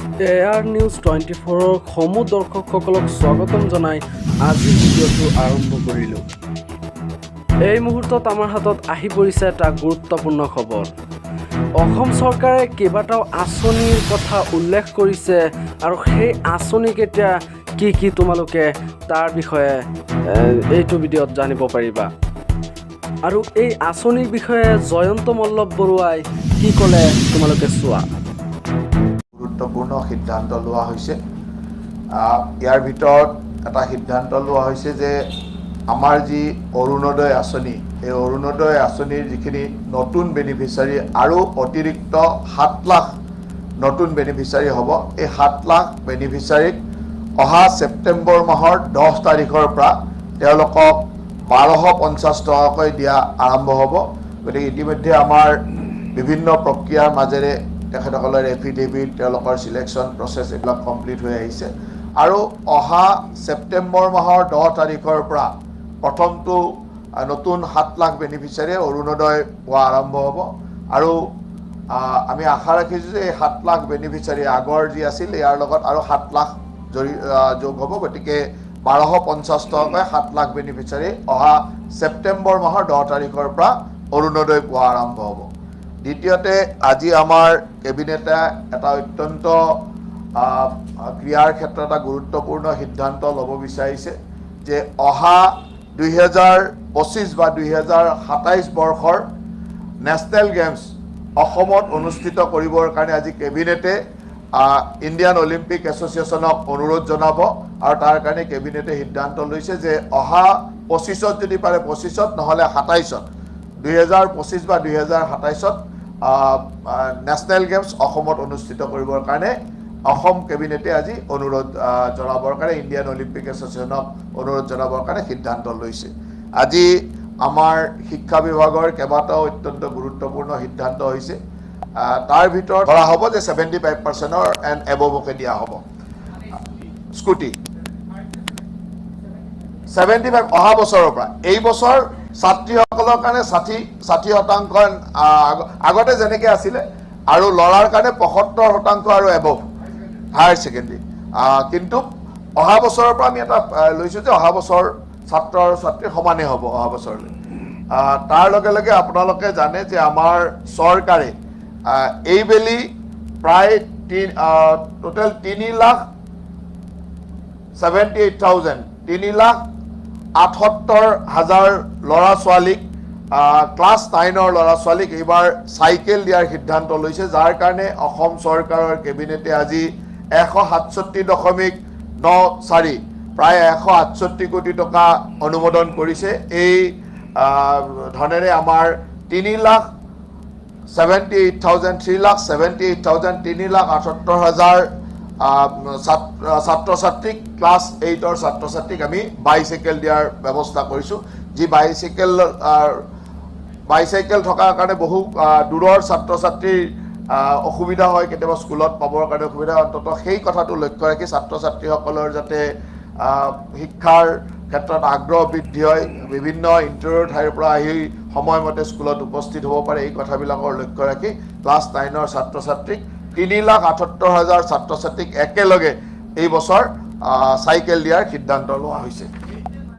এ R news 24ৰ সমূহ দৰ্শকসকলক স্বাগতম জনাই আজিৰ ভিডিঅ'টো আৰম্ভ কৰিলোঁ। এই মুহূৰ্তত আমাৰ হাতত আহি পৰিছে এটা গুৰুত্বপূৰ্ণ খবৰ। অসম চৰকাৰে কেইবাটাও আঁচনিৰ কথা উল্লেখ কৰিছে আৰু সেই আঁচনিকেইটা কি কি, তোমালোকে তাৰ বিষয়ে এইটো ভিডিঅ'ত জানিব পাৰিবা। আৰু এই আঁচনিৰ বিষয়ে জয়ন্ত মল্ল বৰুৱাই কি ক'লে, তোমালোকে চোৱা। গুৰুত্বপূৰ্ণ সিদ্ধান্ত লোৱা হৈছে। ইয়াৰ ভিতৰত এটা সিদ্ধান্ত লোৱা হৈছে যে আমাৰ যি অৰুণোদয় আঁচনি, এই অৰুণোদয় আঁচনিৰ যিখিনি নতুন বেনিফিচাৰী আৰু অতিৰিক্ত 7 লাখ নতুন বেনিফিচাৰী হ'ব, এই 7 লাখ বেনিফিচাৰীক অহা ছেপ্টেম্বৰ মাহৰ 10 তাৰিখৰ পৰা তেওঁলোকক 1250 টকাকৈ দিয়া আৰম্ভ হ'ব। গতিকে ইতিমধ্যে আমাৰ বিভিন্ন প্ৰক্ৰিয়াৰ মাজেৰে তেখেতসকলৰ এফিডেভিট, তেওঁলোকৰ চিলেকশ্যন প্ৰচেছ এইবিলাক কমপ্লিট হৈ আহিছে আৰু অহা ছেপ্টেম্বৰ মাহৰ 10 তাৰিখৰ পৰা প্ৰথমটো নতুন 7 লাখ বেনিফিচাৰীয়ে অৰুণোদয় পোৱা আৰম্ভ হ'ব। আৰু আমি আশা ৰাখিছোঁ যে এই 7 লাখ বেনিফিচাৰী আগৰ যি আছিল, ইয়াৰ লগত আৰু 7 লাখ যোগ হ'ব। গতিকে 1250 টকাকৈ 7 লাখ বেনিফিচাৰী অহা ছেপ্টেম্বৰ মাহৰ 10 তাৰিখৰ পৰা অৰুণোদয় পোৱা আৰম্ভ হ'ব। দ্বিতীয়তে, আজি আমাৰ কেবিনেটে এটা অত্যন্ত ক্ৰীড়াৰ ক্ষেত্ৰত এটা গুৰুত্বপূৰ্ণ সিদ্ধান্ত ল'ব বিচাৰিছে যে অহা 2025 বা 2027 বৰ্ষৰ নেশ্যনেল গেমছ অসমত অনুষ্ঠিত কৰিবৰ কাৰণে আজি কেবিনেটে ইণ্ডিয়ান অলিম্পিক এছ'চিয়েশ্যনক অনুৰোধ জনাব। আৰু তাৰ কাৰণে কেবিনেটে সিদ্ধান্ত লৈছে যে অহা 25ত যদি পাৰে 25ত, নহ'লে 27ত, 2025 বা 2027ত নেশ্যনেল গেমছ অসমত অনুষ্ঠিত কৰিবৰ কাৰণে অসম কেবিনেটে আজি অনুৰোধ জনাবৰ কাৰণে, ইণ্ডিয়ান অলিম্পিক এছ'চিয়েশ্যনক অনুৰোধ জনাবৰ কাৰণে সিদ্ধান্ত লৈছে। আজি আমাৰ শিক্ষা বিভাগৰ কেইবাটাও অত্যন্ত গুৰুত্বপূৰ্ণ সিদ্ধান্ত হৈছে। তাৰ ভিতৰত ধৰা হ'ব যে 75 পাৰ্চেণ্টৰ এণ্ড এবভকে দিয়া হ'ব। স্কুটি 75 অহা বছৰৰ পৰা। এই বছৰ ছাত্ৰীসকলৰ কাৰণে 60% আগতে যেনেকে আছিলে আৰু ল'ৰাৰ কাৰণে 75% আৰু এবভ হায়াৰ ছেকেণ্ডেৰী। কিন্তু অহা বছৰৰ পৰা আমি এটা লৈছোঁ যে অহা বছৰ ছাত্ৰ আৰু ছাত্ৰী সমানেই হ'ব অহা বছৰলৈ। তাৰ লগে লগে আপোনালোকে জানে যে আমাৰ চৰকাৰে এইবেলি প্ৰায় টোটেল 3,78,000, 3,78,000 ল'ৰা ছোৱালীক, ক্লাছ 9ৰ ল'ৰা ছোৱালীক এইবাৰ চাইকেল দিয়াৰ সিদ্ধান্ত লৈছে, যাৰ কাৰণে অসম চৰকাৰৰ কেবিনেটে আজি 167.94, প্ৰায় 168 কোটি টকা অনুমোদন কৰিছে। এই ধনেৰে আমাৰ 3,78,000, 3,78,000, 3,78,000 ছাত্ৰ ছাত্ৰীক, ক্লাছ 8ৰ ছাত্ৰ ছাত্ৰীক আমি বাইচাইকেল দিয়াৰ ব্যৱস্থা কৰিছোঁ। যি বাইচাইকেল বাইচাইকেল থকাৰ কাৰণে বহু দূৰৰ ছাত্ৰ ছাত্ৰীৰ অসুবিধা হয়, কেতিয়াবা স্কুলত পাবৰ কাৰণে অসুবিধা হয়। অন্ততঃ সেই কথাটো লক্ষ্য ৰাখি ছাত্ৰ ছাত্ৰীসকলৰ যাতে শিক্ষাৰ ক্ষেত্ৰত আগ্ৰহ বৃদ্ধি হয়, বিভিন্ন ইণ্টেৰিয়ৰ ঠাইৰ পৰা আহি সময়মতে স্কুলত উপস্থিত হ'ব পাৰে, এই কথাবিলাকৰ লক্ষ্য ৰাখি ক্লাছ 9ৰ ছাত্ৰ ছাত্ৰীক, 3,78,000 ছাত্ৰ ছাত্ৰীক একেলগে এই বছৰ চাইকেল দিয়াৰ সিদ্ধান্ত লোৱা হৈছে।